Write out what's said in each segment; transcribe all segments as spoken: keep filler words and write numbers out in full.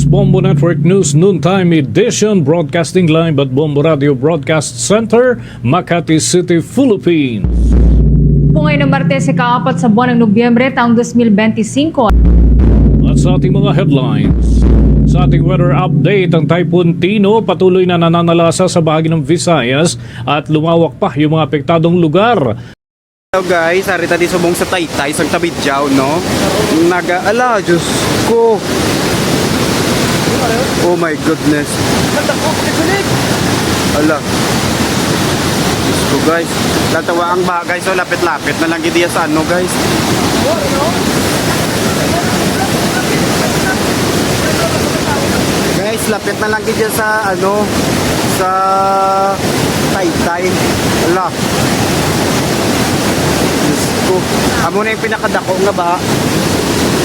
Bombo Network News Noontime Edition, broadcasting live at Bombo Radio Broadcast Center, Makati City, Philippines. Pungay na Martes, ika-apat sa buwan ng Nobyembre, taong dos mil benti singko. At sa ating mga headlines, sa ating weather update, ang Typhoon Tino patuloy na nananalasa sa bahagi ng Visayas at lumawak pa yung mga apektadong lugar. Hello guys, ari ta di subong sa Taytay sang Tabidjaw, no? Naga, ala, Diyos ko. Oh my goodness. Ala. Diyos ko, guys. Natawa ang baha, guys. So, lapit-lapit na lang gid iya sa ano, guys. Guys, lapit na lang gid iya sa ano, sa Taytay. Ala. Diyos ko. Amo na yung pinakadako nga baha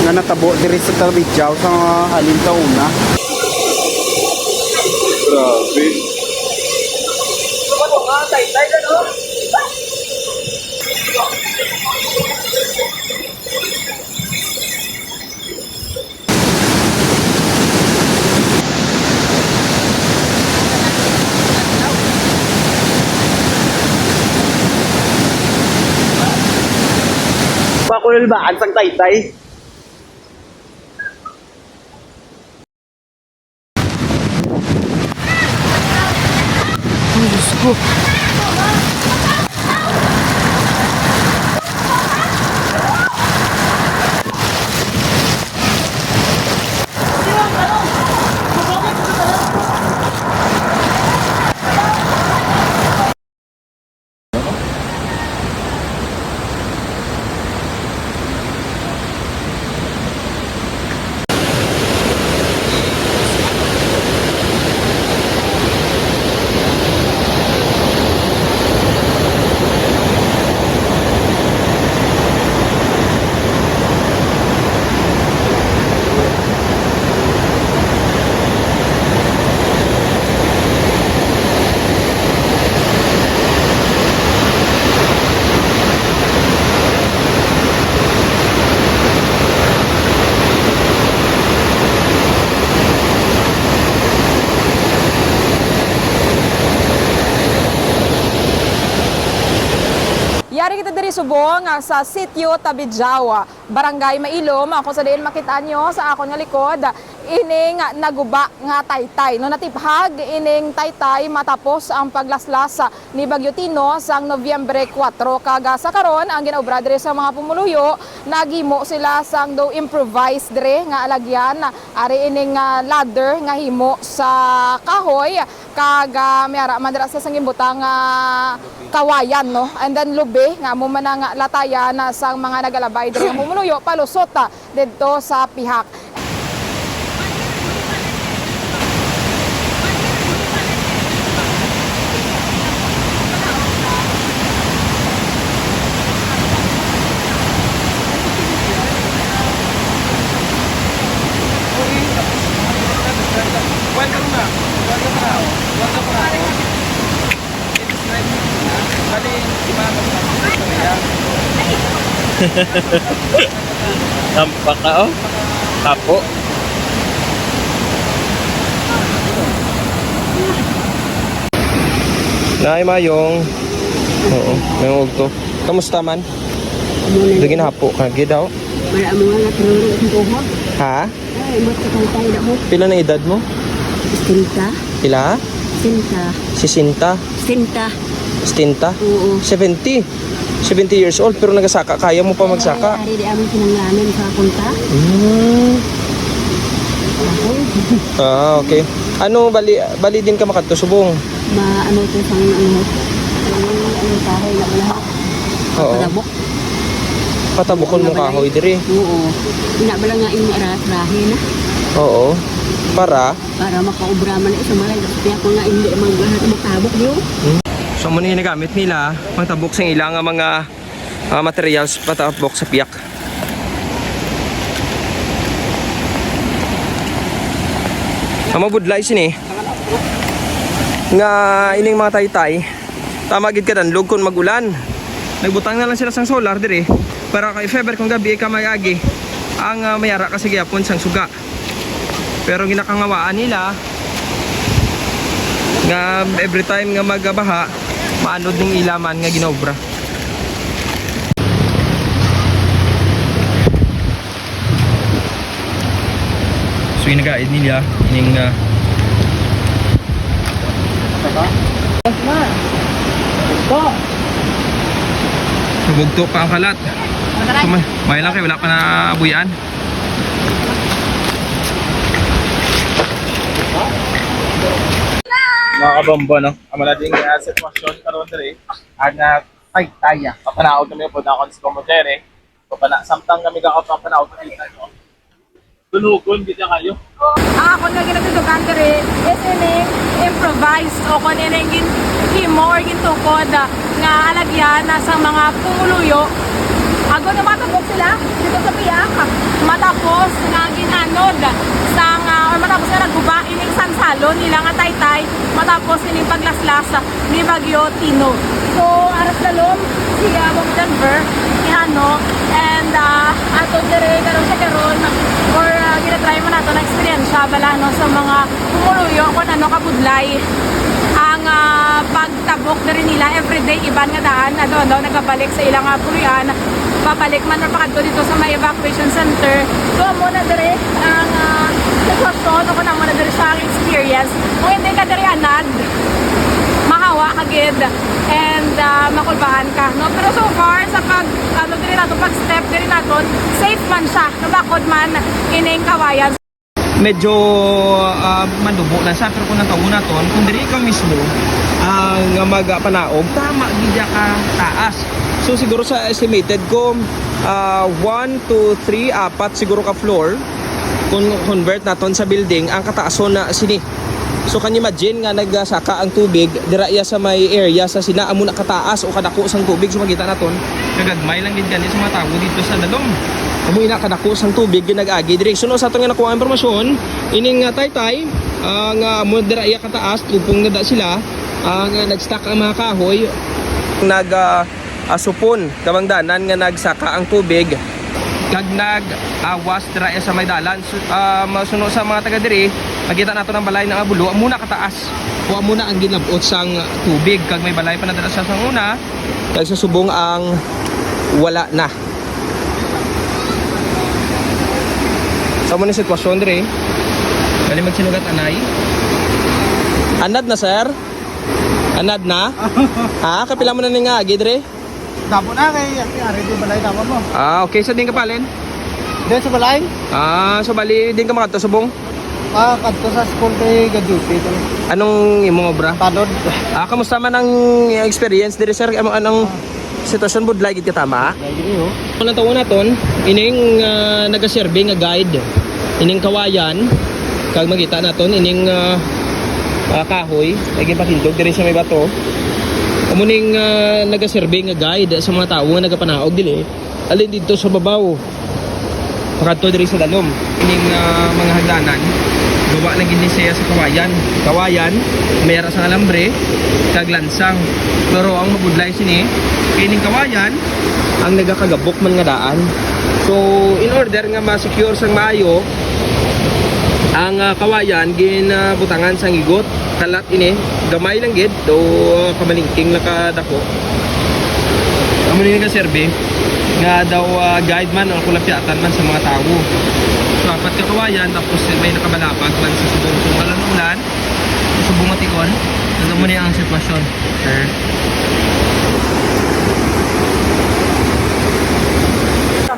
nga natabo diri sa Tabidjaw sa halin kauna. Grabe. Pakulbaan sang Taytay. Ay, Diyos ko. Yari kita diri subong, ah, sa Sitio Tabidjaw, Barangay Mailom, kung sa diin makita nyo sa akon nga likod, ining naguba nga taytay. No, natiphag ining taytay matapos ang paglaslas ni Bagyo Tino sang Nobyembre kuwatro. Kag, ah, sa karon, ang ginaobra diri sa mga pumuluyo, naghimo sila sang daw improvised diri nga alagyan. Ari ining, ah, ladder nga himo sa kahoy. Kag, ah, may ara man dira sa sang ginbutang nga kawayan, no? And then lubi, nga amo man ang latayan, ah, sang mga nagalabay diri nga pumuluyo, palusot, ah, didto sa pihak. Tampak ka, oh. Tapo. Nay, mayong. Oo, mayong ugto. Kamusta man? Amo na. Lagi na hapo ka, gid daw. May amo nga natulog ang tuhod. Ha? Ay, amo sa kantay na mo. Pila na edad mo? Sesenta. Pila? Sesenta. Sesenta? Sesenta. Sesenta? Oo. Seventy? Seventy years old, pero nagasaka. Kaya mo pa magsaka? Ay, ari di amon kinahanglanon sa kunta. Hmm. Ako. Ah, okay. Ano, bali, bali din ka makadto subong? Ma, ano to, sang, ano, ano, ano, kahoy na wala. Oo. Patabok. Patabukon mo kahoy diri. Oo. Ina bala nga ing aras rahe na. Oo. Para? Para makaobra man sa mga kaya ko nga hindi maglahat matabok yun. Hmm. So, amo ni nagamit nila, pangtabok sa ila nga mga, ah, materials patabok sa piyak. Ang mabudlay sini nga ining mga taytay, tama gid kadanlog kung mag-ulan. Nagbutang na lang sila sang solar diri para kay if ever kung gabi ka may agi, ang, ah, mayara ka sa gihapon sang suga. Pero ginakangawaan nila nga every time nga magabaha, maanod ning ila man nga ginaobra. So, yung nag-aid nila, yung, ah, Ito. Nabugto pa ang kalat. So, may, may lang kay wala pa na abuyan. Mga kabombo, no? Amo na din nga sitwasyon karon diri. Ang, ah, Taytay, ah. Papanaog kami po na akong si Bombo Jerry. Papana-, samtang kami ka, papanaog kami na, no? Tunugon, di na kayo. Ang akon nga ginatutukan diri is ining improvised o kon ining gin-, himo or gintukod, ah, nga alagyan na sa mga pumuluyo. Agod nga matapok sila dito sa piyak, matapos nga ginanod sang, ah, or matapos nga nagguba ining sansalon nila nga taytay, matapos ining paglaslas ni Bagyo Tino. So, aras dalom si, ah, Boss Denver, ihano, and, ah, ato dire karon sa karon, or, ah, ginatry man nato na eksperyensya bala, no, sa mga pumuluyo kung ano kabudlay ang, ah, pagtabok diri nila. Everyday iban nga daan, ano, no, nagabalik sa ilang, ah, puloy-an, babalik man or pakadto dito sa may evacuation center. So, amo na diri ang, ah, sitwasyon, o kung amo na diri siya ang experience. Kung hindi ka diri anad, mahawa ka gid and, ah, makulbaan ka, no? Pero so far, sa pag, ano, diri nato, pag step diri nato, safe man siya, nabakod man ining kawayan. Medyo, ah, mandubo lang siya, pero kung ang tawo naton, kung diri ka mismo, ah, nga magpanaog, tama gid ka taas. So, siguro sa estimated ko, ah, one, two, three, apat siguro ka floor kung convert naton sa building ang kataason na sini. So, can you imagine nga nagsaka ang tubig dira iya sa may area sa sina, amo na kataas o kadako sang tubig? So, makita naton, kagagmay lang gid gani sa mga tawo dito sa dalom. Amo ina kadako sang tubig nga nag-agi diri. Suno sa aton nga nakuha impormasyon, ining, ah, taytay, ah, nga amo dira iya kataas, tupong na da sila, ah, nga nag-stack ang mga kahoy. Nag, ah, ah, supon, kabangdanan nga nagsaka ang tubig kag nag-awas dira sa may dalan. Su-, ah, masuno sa mga taga diri, makita nato ang balay nga bulo, amo na kataas. Wa mo na ang ginabot sang tubig, kag may balay pa na dira sa, sang una. Kag sa subong ang wala na. Sa mo ni sitwasyon diri, kali magsinugat anay. Anad na, sir? Anad na? Ha? Kapila mo na ni nga agi diri? Damo na kay, kay ari di balay damo mo. Ah, okay. Sa din ka palin? Dito sa balay? Ah, so bali din ka makadto subong? Ah, kadto sa school kay ga-duty to. Anong imong obra? Tanod. Ah, kamusta man ang experience diri, sir? Amo, anong sitwasyon, budlay gid ka tama? Lagi ni, oh. Ang tawo naton, ining, ah, nagaserve nga guide, ining kawayan, kag makita naton ining, ah, ah, kahoy nga ginpatindog diri sa may bato. Amo ning, ah, nagaserve nga guide sa mga tawo nga nagapanaog dili, alin didto sa babaw pakadto diri sa dalom. Ining, ah, mga hagdanan, gawa na gid ni siya sa kawayan. Kawayan, may ara sang alambre, kag lansang. Pero ang mabudlay sini, kay ining kawayan ang nagakagabok man nga daan. So, in order nga ma-secure sang maayo ang, ah, kawayan, ginabutangan sang igot. Kalat ini, gamay lang gid, though, ah, kamalingking lang kadako. Amo ni nga serbi nga daw, ah, guide man o kulapyatan man sa mga tawo. So, apat ka kawayan, tapos may nakabalabag man sa subong kung ulan-ulan, sa subong nga tion. Ano mo ni ang sitwasyon, sir?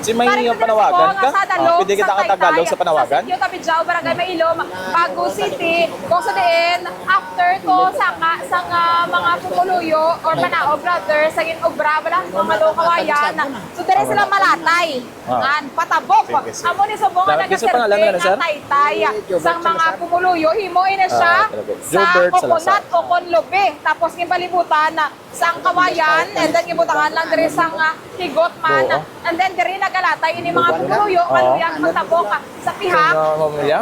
Si may panawagan ka? Ah, pwede kita katagalog sa panawagan? Sa Sitio Tabidjao, Barangay Mailom, Bago City. Kung sa diin, after to, saka sa nga mga pumuluyo or panaog, brother, sa ginobra, wala, mga low kawayan. So, diri sila malatay. Ah. Ngan patabok. Sige, sige. Amo ni subong nga nagaserbi nga taytay sang mga pumuluyo. Himo ini siya sa coconut o kon lubi. Tapos ginpalibutan na sang kawayan, and then gibutangan lang diri sang, ah, higot man. Oo. And then diri nagalatay ini mga pumuluyo, maluyag magtabok, ah, sa pihak.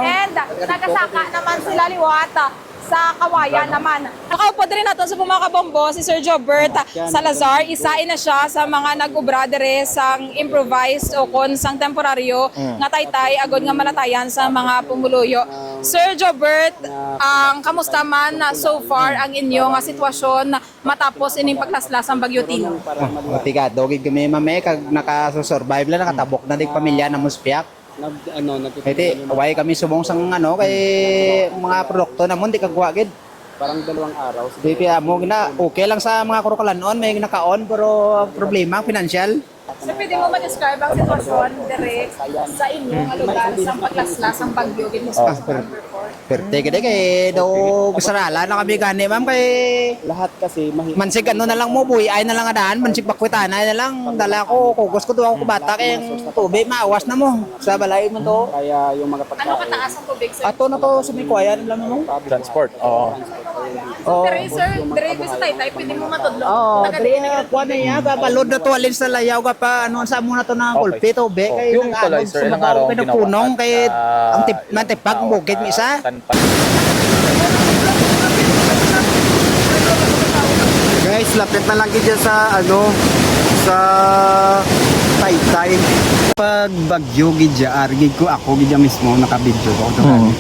And nagasaka naman sila liwat, ah, Sa Kawayan naman. Nakaupod rin nato sa mga kabombo si Sir Jobert Salazar. Isa ina siya sa mga nag-ubra dire sang improvised o kon sang temporaryo nga taytay agod nga malatayan sa mga pumuluyo. Sir Jobert, ang kamusta man na so far ang inyo nga sitwasyon matapos ining paglaslas sang Bagyo Tino? Ah, motigado gid kami, ma'am, eh, kag nakasurvive lang, nakatabok na dig pamilya na muspiak. Nag, ano, nagtitipid Kay ti, kami, why kami subong sang, ano, kay mga produkto namon di kagwa gid. Parang dalawang araw. Di, kaya mo gina, okay lang sa mga kurukalanon, may nakaon, pero problema ang financial. Sir, pwede mo ma-describe ang sitwasyon dire sa inyo nga lugar sa paglaslas sang bagyo gid mo sa Ah, October four? Perte gid kay daw sarala na kami gani, ma'am, kay Lahat kasi mahi- mansig ano na lang mo, buhi ay na lang adaan, mansig bakwitana na lang. Dala ko, kugos ko, duha ko bata kay ang tubig maawas na mo sa balay mo to. Kaya yung mga Ano pagkain. Kataas ang tubig, sir? Ato na to sa may kuwayan lang mo. Transport, oo. Oh. Pero sir, dire ko sa taytay, pwede mo matudlo. Oh, Taga dire diin na kuan na iya, kabalod na to alin sa layaw ka pa ano sa muna to na Okay. Gulpi to be Oh, kay yung nag-ano, pala, sir, ilang sumabaw, araw ang ginawa pinapunong at, kay ah, ang tip-, man tipag ang bukid tawag, ni isa. Ah, tan-, Guys, lapit na lang gid siya sa ano, sa Taytay. Pag bagyo gid siya, argid ko ako gid siya mismo nakabidyo ko to. Mm.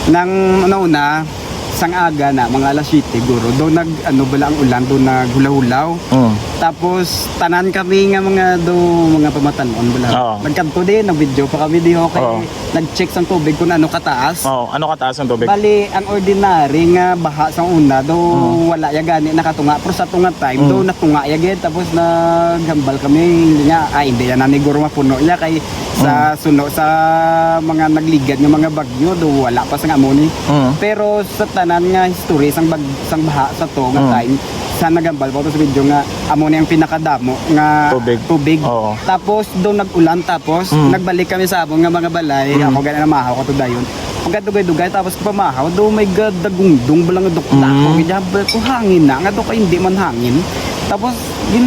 Nang una-una, sang aga na, mga alas siyete guro, do nag, ano, bala ang ulan, do naghulaw-hulaw. Mm. Tapos, tanan kami nga mga do, mga pamatan-on, bala. Oo. Nagkadto din, nag-video pa kami diho, kay Oo. nag-check sang tubig kung ano kataas. Oo, ano kataas ang tubig? Bali, ang ordinary nga baha sang una, do Mm. wala ya gani nakatunga. Pero sa tunga time, do Mm. natunga ya gid. Tapos naghambal kami, hindi nga, ay, hindi yan na ni guro mapuno ya, kay sa Mm. suno, sa mga nagligad nga mga bagyo, do wala pa sa nga mo ni. Mm. Pero sa tanan nga history sang bag-, sang baha sa to nga Mm. time, sa nagambal pa to sa video nga amo ni ang pinakadamo nga Tubig. tubig. Oo. Tapos do nag-ulan, tapos Mm. nagbalik kami sa amon nga mga balay. Mm. Ako gani namahaw ko to dayon. Pagkadugay-dugay, tapos pamahaw, do may gadagungdong bala nga dukla Mm. ko. Gid ko hangin na nga do kay hindi man hangin. Tapos gin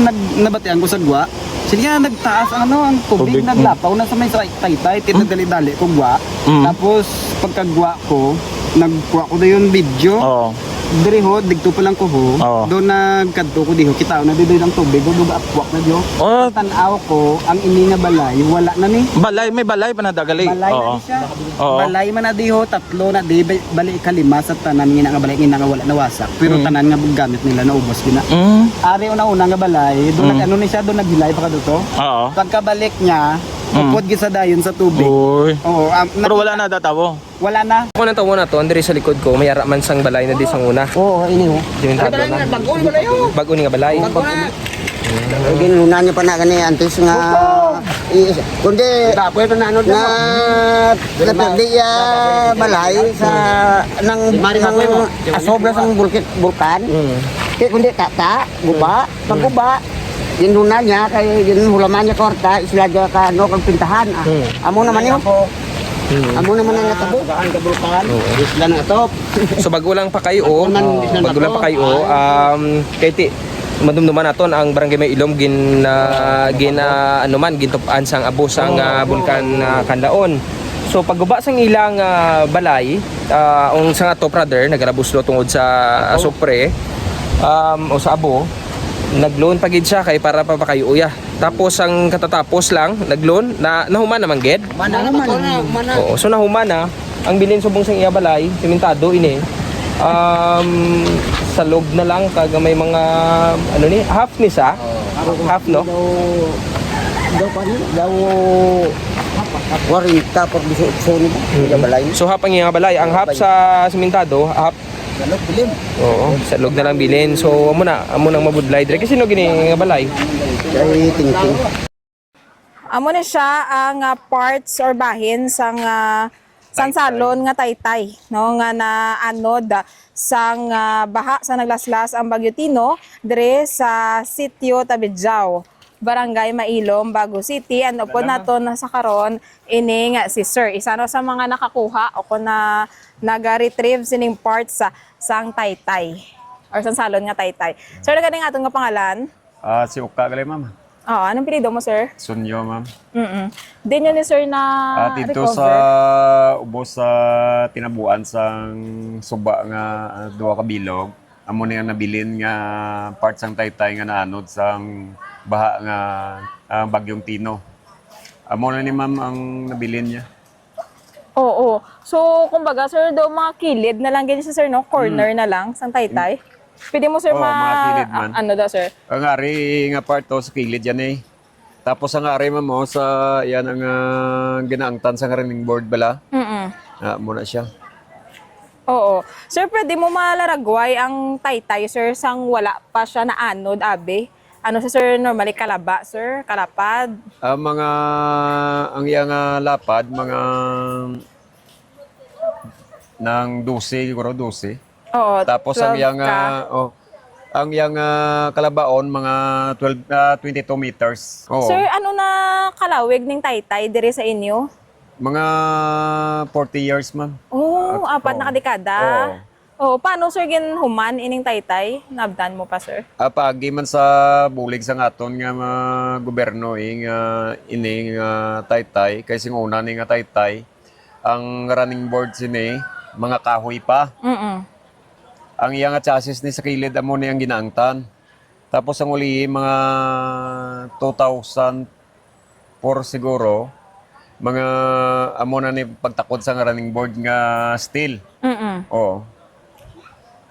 nag nabatian ko sa gwa. Sige nga, nagtaas ang ano, ang tubig, Tubig, mm. naglapaw na sa may sa Taytay, Mm. tinadali-dali ko gwa. Mm. Tapos pagkagwa ko, nagkuha ko dayon video. Oo. Diri ho, digto pa lang ko ho. Oo. Do nagkadto ko diho, kita na dito ang tubig, do gaapwak na diho. Oh. Tan-aw ko, ang ini nga balay, wala na ni. Balay, may balay pa na dagali. Balay na Oo. ni siya. Oo. Balay man na diho, tatlo na di, ba-, bali ikalima sa tanan nga ina nga balay, ina nga wala nawasak. Pero Mm. tanan nga gamit nila naubos gina. Mm. Ari una-una nga balay, do Mm. nag-ano ni siya, do naghilay pa ka do to. Oo. Pagkabalik niya, Mm. upod gid sa dayon sa tubig. Uy. Oo, am-, Pero wala nakita na datawo. Wala na. Kung ang tawo na to, ang diri sa likod ko, may ara man sang balay na di sang una. Oo, ini, oh. Simentado na. Bag-o ni nga balay. Bag-o na. Ay, ginuna niya pa na gani, antes nga, i-, kundi, Tapoy pa na, ano, na, na, na, di, ah, balay sa, nang, nang, ah, sobra sang bulkit, bulkan. Mm. Di, kundi, tata, guba, pagguba. Ginuna niya, kay ginhulaman niya kwarta, isla dya ka, ano, kag pintahan, ah. Mm. Amo naman yun. Mm. Amo naman ang natabo. Gaan ka, bulkan. Oo. Isla na to. So, bago lang pa kayo, Bago man, oh, Isla na bago lang to. pa kayo, Ah. um, kay ti-, madumduman naton ang Barangay Mailom gin, ah, gin, ah, ano man, gintup-an sang abo sang, Oh, ah, oh, Bulkan, oh. ah, Kanlaon. So, pagguba sang ilang, ah, balay, ah, ang sang ato, brother, nagarabuslo tungod sa Abo. asupre, um, o sa abo, nag-loan pa gid siya kay para pa pakayo iya. Tapos ang katatapos lang, nag-loan, na, nahuman naman gid. Mana naman. Mana. Oo, so nahuman na. Ang bilin subong sang iya balay, simentado ini. Um, salog na lang kag may mga, ano ni, half ni sa? Oo. Half, no? Daw, daw pa ni, daw kwarenta por dieciocho ni ba? Mm. Iya balay. So half ang iya balay. Ang half sa simentado, half Salog, bilin. Oo, salog na lang bilin. So amo na, amo nang mabudlay dire. Kasi no gini nga balay. Kay tingting. Amo na siya ang, ah, parts or bahin sang, ah, sansalon nga taytay, no, nga naanod, ah, sang, ah, baha sa naglaslas ang Bagyo Tino dire sa Sitio Tabidjao, Barangay Mailom, Bago City. And upod naton sa karon, ining si Sir, isa no sa mga nakakuha o kon na naga-retrieve sining parts sa sang taytay or sansalon nga taytay. Sir, nagani nga aton nga pangalan? Ah, si Uka gali, ma'am. Oo, anong apelyido mo, sir? Sunyo, ma'am. Mm-mm. Di nyo ni sir na Ah, dito recover? Sa ubos sa tinabuan sang suba nga, ah, duha ka bilog, amo ni ang nabilin nga part sang taytay nga naanod sang baha nga, ah, Bagyong Tino. Amo na ni ma'am ang nabilin niya. Oo. So, kumbaga, sir, do mga kilid na lang gid siya, sir, no? Corner Mm. na lang sang taytay. Pwede mo, sir, Oo, ma-, mga kilid man. A-, ano daw, sir? Ang ari nga part to sa kilid yan eh. Tapos ang ari man mo sa, yan ang, ah, ginaangtan sa running board bala. Mm-mm. Ah, muna siya. Oo. Sir, pwede mo malaragway ang taytay, sir, sang wala pa siya naanod, abi? Ano siya, sir, normally kalaba, sir? Kalapad? Ang mga, ang iyang, ah, lapad, mga nang dose, siguro dose. Oo, Tapos ang twelve iyang, ka. Ah, oh, ang iyang, ah, kalabaon, mga twelve, ah, twenty-two meters. Oo. Sir, ano na kalawig ning taytay diri sa inyo? Mga forty years, ma'am. Oh, At, apat na oo. Kadekada. Oo. Oh, paano, sir, ginhuman ining taytay? Naabtan mo pa, sir? Ah, paagi man sa bulig sa aton nga mga gobyerno, eh, nga ining, ah, taytay, kay sing una ni nga taytay, ang running board sini, mga kahoy pa. Mm-mm. Ang iya nga chassis ni sa kilid, amo ni ang ginaangtan. Tapos ang uli, mga two thousand four siguro, mga amo na ni pagtakod sa nga running board nga steel. Mm-mm. Oo.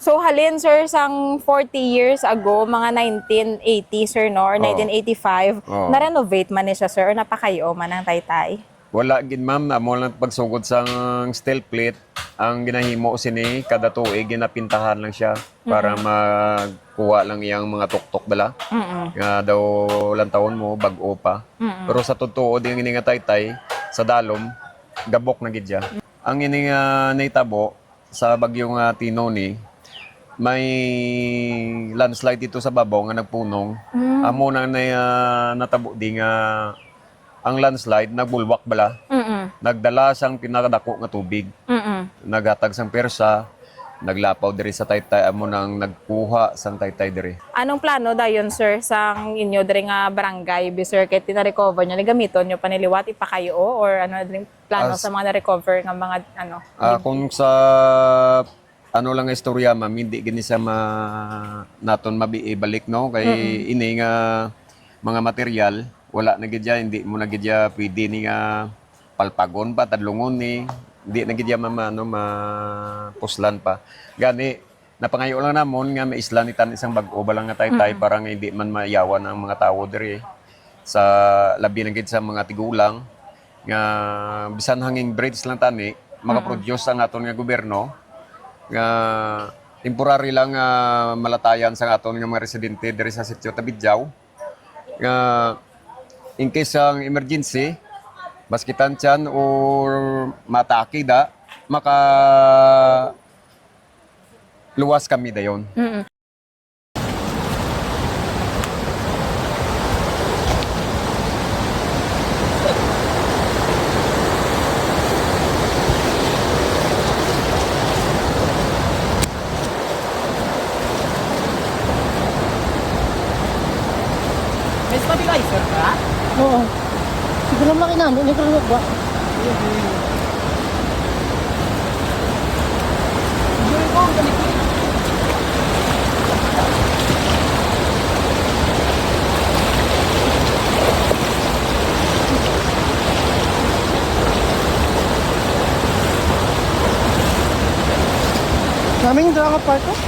So, halin, sir, sang forty years ago, mga nineteen eighty, sir, no, or Oo. nineteen eighty-five, Oo. na-renovate man ni siya, sir, or napakayo man ang taytay? Wala gid, ma'am. Amo lang pagsugod sang steel plate. Ang ginahimo sini, kada tuig ginapintahan lang siya para Mm-mm. magkuha lang iyang mga tuktok bala. Mm-mm. Nga daw lantawon mo, bag-o pa. Mm-mm. Pero sa totoo, di ang ini nga taytay, sa dalom, gabok na gid siya. Ang ini nga nahitabo, sa bagyo nga Tino ni, may landslide dito sa babaw nga nagpunong. Mm. Amo na, na, ah, natabo di nga ang landslide nagbulwak bala. Mm-mm. Nagdala sang pinakadako nga tubig. Mm-mm. Naghatag sang persa, naglapaw diri sa taytay, amo nang nagkuha sang taytay diri. Anong plano dayon, sir, sang inyo diri nga barangay, bi, sir, kay tinarecover nyo, nagamiton nyo pa ni liwat, ipakayo, or ano na diri plano As sa mga na-recover nga mga, ano, Ah, big kung sa ano lang nga istorya, ma'am, hindi gid ni siya ma-, naton mabi-, ibalik, no? Kay Mm-mm. ini nga mga material, wala na gid siya, hindi mo na gid siya pwede ni nga palpagon pa, tadlungon ni, hindi na gid siya ma-, ma-, ano, mapuslan pa. Gani, napangayo lang namon nga maislan ni tan isang bag-o ba lang nga taytay Mm-mm. para nga hindi man mayawan ang mga tawo diri. Sa labi na gid sa mga tigulang nga bisan hanging bridge lang tani, Mm-mm. makaproduce ang aton nga gobyerno nga temporary lang nga malatayan sa aton nga mga residente diri sa Sitio Tabidjaw. Nga in case sang emergency, maski tantyan or matake da, maka luwas kami dayon. Mm. May stabilizer ka? Oo. Siguro lang kinamit ni Bruno ba? Naming dala nga park, oh.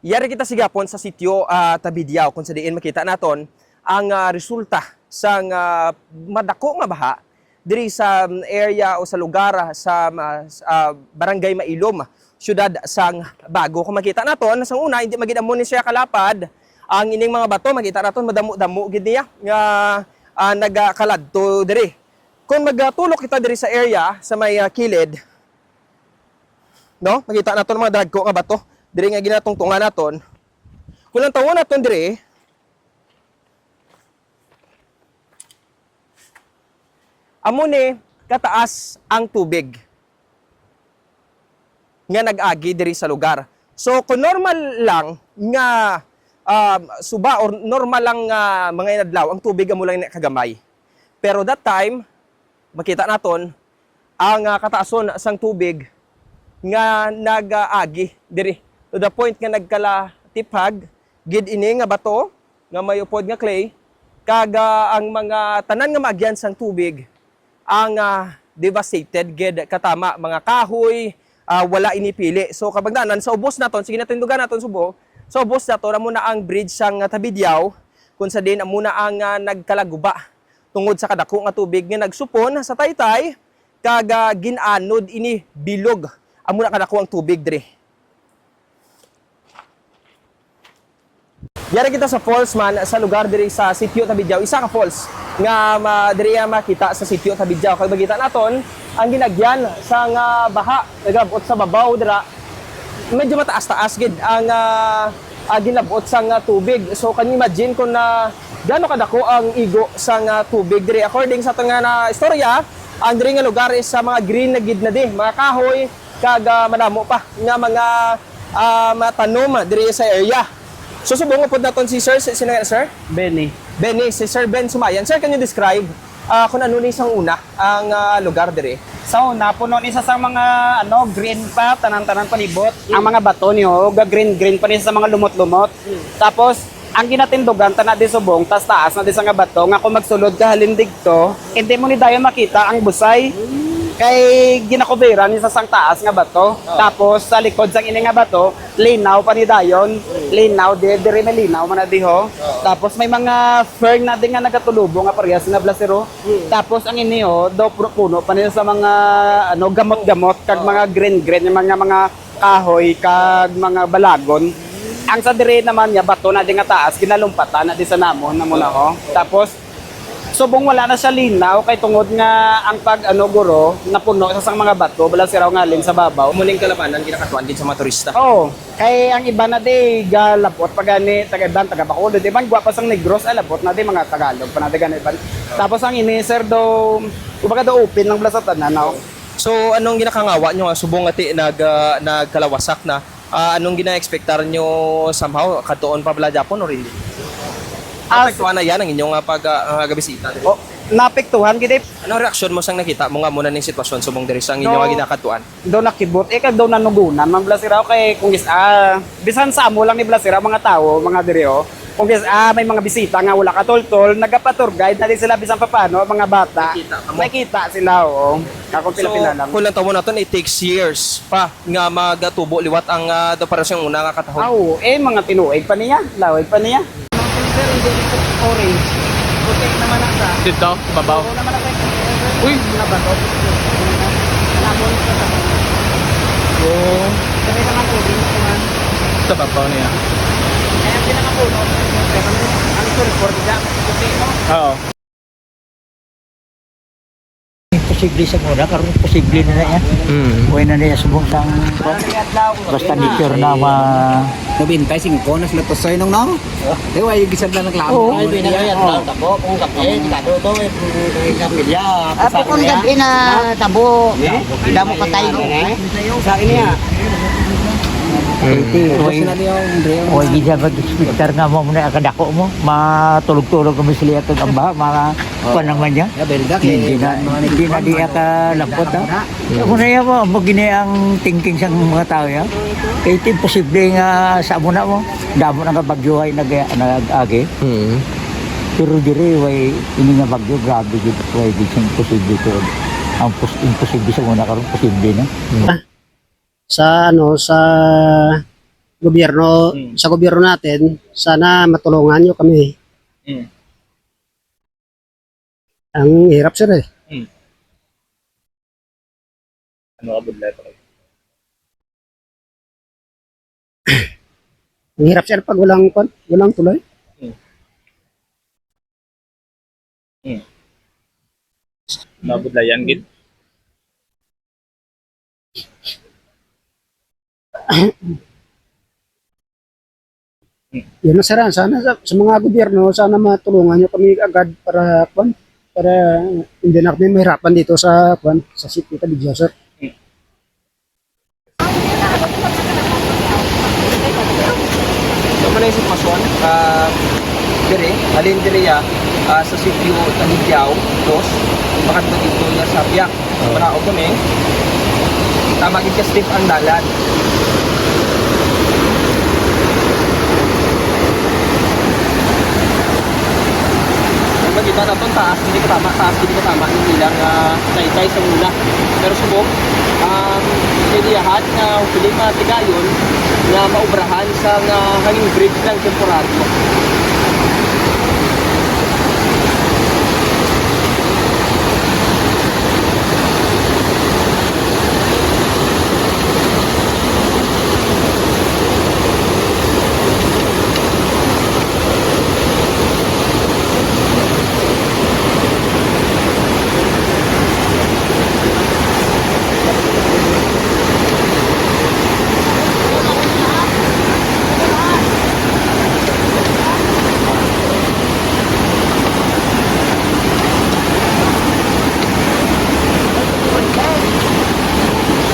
Yari kita sa gihapon sa sitio, ah, Tabidiao, kung sa diin makita naton ang, ah, resulta sang, ah, madako nga baha diri sa, mm, area o sa lugar, ah, sa, ma-, s-, ah, Barangay Mailom, siyudad sang Bago. Kung makita naton, sang una, hindi magid amo ni siya kalapad Ang ining mga bato, makita naton madamo-damo gid niya nga, ah, nagakaladto diri. Kung magatulok kita diri sa area sa may, ah, kilid, no? Makita naton mga dagko nga bato diri nga ginatungtungan naton. Kung lantawon naton diri, amo ni kataas ang tubig nga nag-agi diri sa lugar. So, kung normal lang nga, um, suba or normal lang nga mga inadlaw, ang tubig amo lang ni kagamay. Pero that time, makita naton ang, ah, kataason sang tubig nga nag-agi diri, to the point nga nagkalatiphag gid ini nga bato nga may upod nga clay, kag, ah, ang mga tanan nga maagyan sang tubig ang, ah, devastated gid, katama mga kahoy, ah, wala ini pili. So, kabangdanan, sa ubos naton, sige naton dugan naton subong, sa ubos naton, amo na ang bridge sang, ah, Tabidyaw, kung sa din amo na ang, ah, nagkalaguba tungod sa kadako nga tubig nga nagsupon sa taytay, kag, ah, gin-anod ini bilog. Amo na kadako ang tubig diri. Yari kita sa falls man sa lugar diri sa Sitio Tabidyaw. Isa ka falls nga ma-, diri ang makita sa Sitio Tabidyaw. Kag makita naton ang ginagyan sang, ah, baha, naglab-ot sa babaw dira. Medyo mataas-taas gid ang, ah, ah, ginlab-ot sang, ah, tubig. So, can you imagine kung na gaano kadako ang igo sang, ah, tubig diri? According sa aton nga na istorya, ang diri nga lugar is sa mga green na gid na di, mga kahoy, kag, ah, madamo pa nga mga, ah, mga tanom diri sa area. So, subong upod naton si Sir, si, sino nga, Sir? Benny. Benny, si Sir Ben Sumayan. Sir, can you describe, ah, kung ano ni sang una ang, ah, lugar diri? Sa una, puno ni sa, sa mga, ano, green pa, tanan-tanan palibot. Ang mga bato niyo, ga green-green pa ni sa mga lumot-lumot. Tapos, ang ginatindugan, tana di subong, tas taas na di sa nga bato, nga kung magsulod ka halin digto, hindi mo ni dayon makita ang busay. Kay ginakubiran ni sa sang taas nga bato. Tapos, sa likod sang ini nga bato, linaw pa ni dayon. Linaw, di, diri may linaw man na di ho. Tapos, may mga fern na di nga nagatulubo nga parehas na blasero. Tapos, ang ini, oh, daw puno, puno pa nila sa mga, ano, gamot-gamot, kag mga green-green, yung mga, mga kahoy kag mga balagon. Ang sa diri naman niya, bato na di nga taas, ginalumpatan na di sa namon, namo na ho. Tapos, subong wala na siya linaw, kay tungod nga ang pag, ano, guro, napuno sa sang mga bato, bala siraw nga halin sa babaw. Muning kalabanan, ginakatuan din sa mga turista. Oo, kay ang iba na di, galabot pa gani, taga iban, taga Bacolod, iban, gwa pa sang Negros, ay labot na di, mga Tagalog pa na di gani iban. Tapos ang ini, sir, do, kumbaga do open lang bala sa tanan, no? So, anong ginakangawa nyo nga subong nga ti nag, ah, nagkalawasak na? Ah, anong gina-expectar nyo somehow? Kadtuon pa bala gyapon or hindi? As- Apektuhan na yan ang inyong, ah, pag, ah, ah, gabisita diri? Oh, naapektuhan gid, eh. Anong reaksyon mo sang nakita mo nga muna ning sitwasyon subong diri sa inyong, ah, ginakadtuan? Do nakibot, eh, kag do nanugunan man bala sira, kay kung gis-, ah, bisan sa amo lang ni bala sira, mga tawo, mga diri, oh. Kung gis-, ah, may mga bisita nga wala katultol, nagapa-tour guide na din sila bisan papaano, mga bata. May kita ka mo? May kita sila, oo. Akong So, pila-pila lang. Kung lang tawon naton, it takes years pa nga magatubo liwat ang, ah, do para sa una nga katahod. Ah, oo. Eh, mga tinuig pa niya, lawig pa niya. Ang filter, hindi ito orange. Puti naman ang sa Dito, babaw. Babaw naman ang sa Uy! Mga bato. Lamon sa sa Oo. Kami naman orange naman. Sa babaw niya. Kaya ang pinakapuno, ang sulfur, di ba? Puti, no? Oo. Imposible sa muna, karon posible na na yan. Mm. Buhay na na yan, subong sang, basta nature na ma- Nobenta y singko na sila to, soy, nung, no? Eh, why, yung gisag na naglaman? Oo. Ay, may na yan, tabo, kung kape, tabo to, eh, kung kapilya, Ah, sa pukon kanya. Gabi na tabo. Eh? Damo patay. Sa ini, ah. Mm. Tapos na niya, Andrea. Oy, di siya mag-expectar nga mo muna kadako mo. Matulog-tulog kami sila kag amba, mga Oh. Kuwan naman niya. Yeah, very dark, Hindi eh, na, mga hindi na nagkukuwan, di mga ata lampot, ha? Wala. Ako na yan mo, amo gini ang thinking sang mga tao, ya. Kay ito imposible nga sa amo na mo. Damo na nga bagyo ay nag-, nag-agi. Mm. Pero diri, way, ini nga bagyo, grabe gid, way, di siya imposible to. Ang pos-, imposible sa una, karon posible na. Mm. Sa, ano, sa gobyerno, Mm. sa gobyerno natin, sana matulungan niyo kami. Mm. Ang hirap, sir, eh. Hmm. Ano ka budlay pa kayo? Ang hirap, sir, pag walang, kwan, walang tulay. Hmm. Hmm. Mabudlayan gid. Yun na, sir, ah. Sana sa, sa mga gobyerno, sana matulungan nyo kami agad para, kwan, para hindi na kami mahirapan dito sa, kwan, sa sitio Tabidyaw, sir. So, muna yung sitwasyon, ah, dire, halin dire ya, ah, sa sitio Tabidyaw, dos, makadto dito ya sa biyak. Manaog kami. Tama gid ka steep ang dalan. Ang makita naton taas, hindi ka tama, taas, hindi ka tama yung ilang, ah, taytay sa mula. Pero subok, um, kaidiyahan nga hopefully matigayon nga maubrahan sa nga hanging bridge lang temporaryo.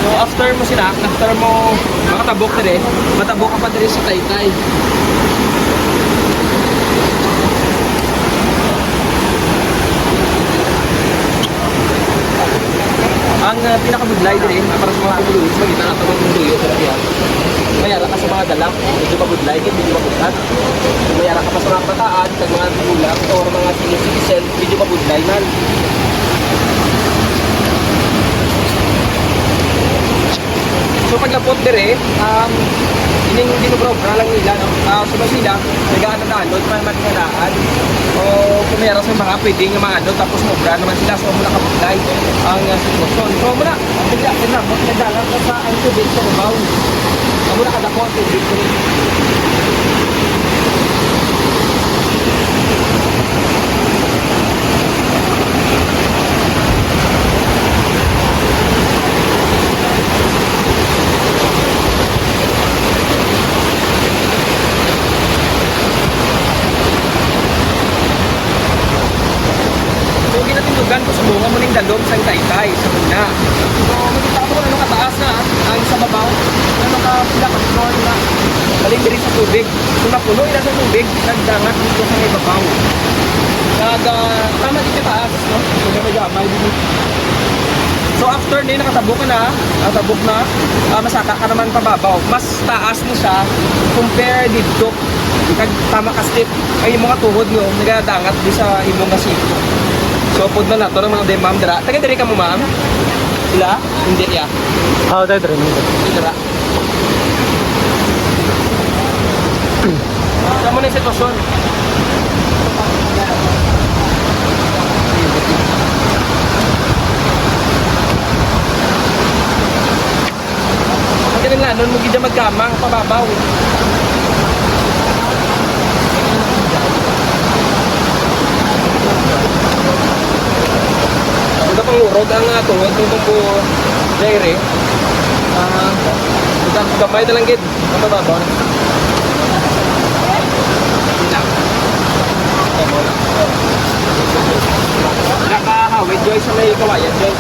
So, after mo sila, after mo makatabok dire, matabok ka pa dire sa taytay. Ang, ah, pinakabudlay dire, ah, para sa mga pumuluyo, sa gitna nato ng pumuluyo, sa iya. Mayara ka sa mga dalak, medyo mabudlay, medyo mabudlay. Mayara ka pa sa mga kabataan, sa mga gulang, or mga senior citizen, medyo mabudlay man. So, paglapot dire, um, ining ginobra-obra lang nila, no? Ah, so, sila, nag-aanod-anod, man, man, nga daan. O, kung meron sa mga pwede nga maanod, tapos mobra naman sila, so, muna kabudlay ang, ah, sitwasyon. So, muna, bigla, bigla, nagdalan ka sa ang tubig sa babaw. Amo na kadako ang tubig. So, ginatindugan ko sa bunga mo ning dalom sang taytay sa una. So, makita mo kung ano kataas na, ah, ang sa babaw, ano ka pila ka floor na. Galing diri sa tubig. Kung napuno ila sa tubig, nagdangat dito sa may babaw. Nag, ah, tama dito taas, no? Medyo, medyo amay dito. So, after ni, nakatabok ka na, nakatabok na, ah, masaka ka naman pababaw. Mas taas ni siya compare dito. Kag tama ka step, ang imo nga tuhod, no, nagadangat di sa imo nga siko. So, pud na nato ang mga dem, ma'am, dira. Taga diri ka mo, ma'am? Sila? Hindi, ya. Ah, tayo diri. Dira. Sa mo na yung sitwasyon. Ang kanilanon mo gid magkamang pababaw. Ito pang urog ang, ah, tungod ng tungko dire. Ah, ito, gamay na lang gid. Ito ba, Bon? Nakahawid, Joy, sa may kawayan, Joy.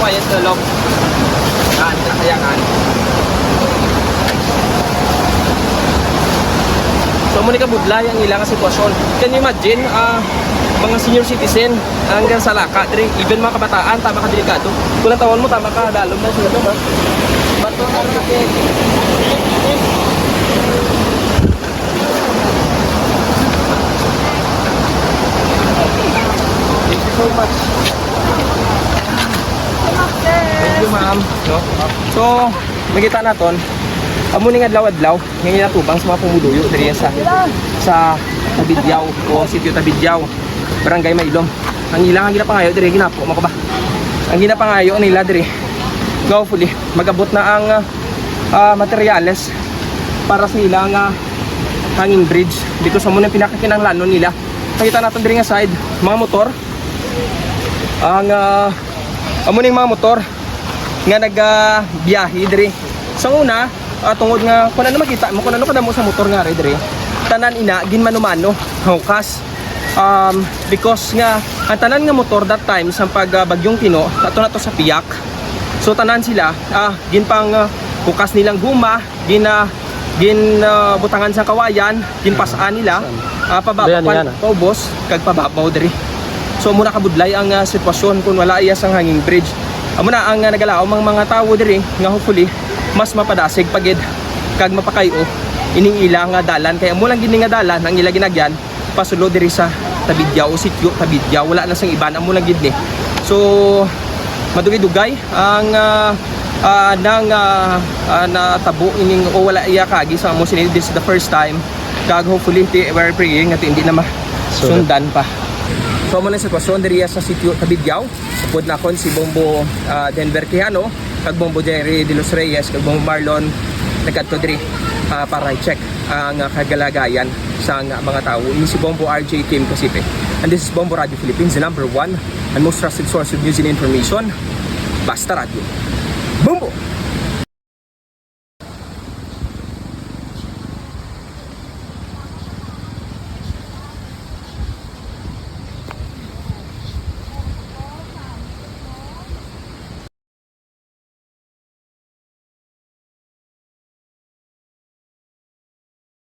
Kawayan sa loob. Yan, kaya kan. So, mo ni kabudlay ang ilang sitwasyon. Can you imagine, ah, mga senior citizen, hanggang sa laka, diri, even mga kabataan, tama ka delikado. Kung ang tawon mo, tama ka, dalom na sila, diba? Bato, ano na, eh. Thank you so much. Thank you, ma'am. No? So, makita naton, amo ning adlaw-adlaw, nga ginatubang sa mga pumuluyo diri sa, sa Tabidyaw o Sitio Tabidyaw, Barangay Mailom. Ang ilang ang ginapangayo diri, ginapo mo ko ba? Ang ginapangayo nila diri, hopefully, magabot na ang, ah, ah, materyales para sa ila nga hanging bridge, because amo na pinakakinahanglanon nila. Nakita natin diri nga side, mga motor. Ang ah, amo ning mga motor nga nagabiyahe diri. Sa una, ah, tungod nga kung ano makita mo, kung ano kadamo sa motor nga ari diri, tanan ina ginmano-mano, hukas. Um, because nga ang tanan nga motor that time sa pag ah, bagyong Tino, ato na to sa piyak. So tanan sila, ah, ginpang ah, hukas nilang guma, gina gin ah, butangan sa kawayan, ginpasaan nila ah, pababaw, Dayan, yan, ah. Paubos kag pababaw diri. So amo na kabudlay ang ah, sitwasyon kung wala iya sang hanging bridge. Amo na ang ah, nagalaom ang mga tawo diri nga hopefully mas mapadasig pa gid kag mapakayo ining ila nga dalan, kay amo lang gid ni nga dalan ang ila ginagyan pasulod diri sa Tabidyaw o sitio Tabidyaw. Wala na sang iban, amo lang gid ni. So madugay-dugay ang ah, ah, nang ah, ah, natabo ining o wala iya kaagi sa amo sini. This is the first time, kag hopefully ti we're praying nga hindi na masundan pa. So amo na ang sitwasyon diri sa sitio Tabidyaw. Upod nakon si Bombo ah, Denver Quijano, kag Bombo Jerry de los Reyes, kag Bombo Marlon nagkadto diri ah, para i-check ang ah, kagalagayan sa nga mga tawo. Ini si Bombo R J Kim Kasipe. And this is Bombo Radio Philippines, the number one and most trusted source of news and information. Basta Radio. Bombo!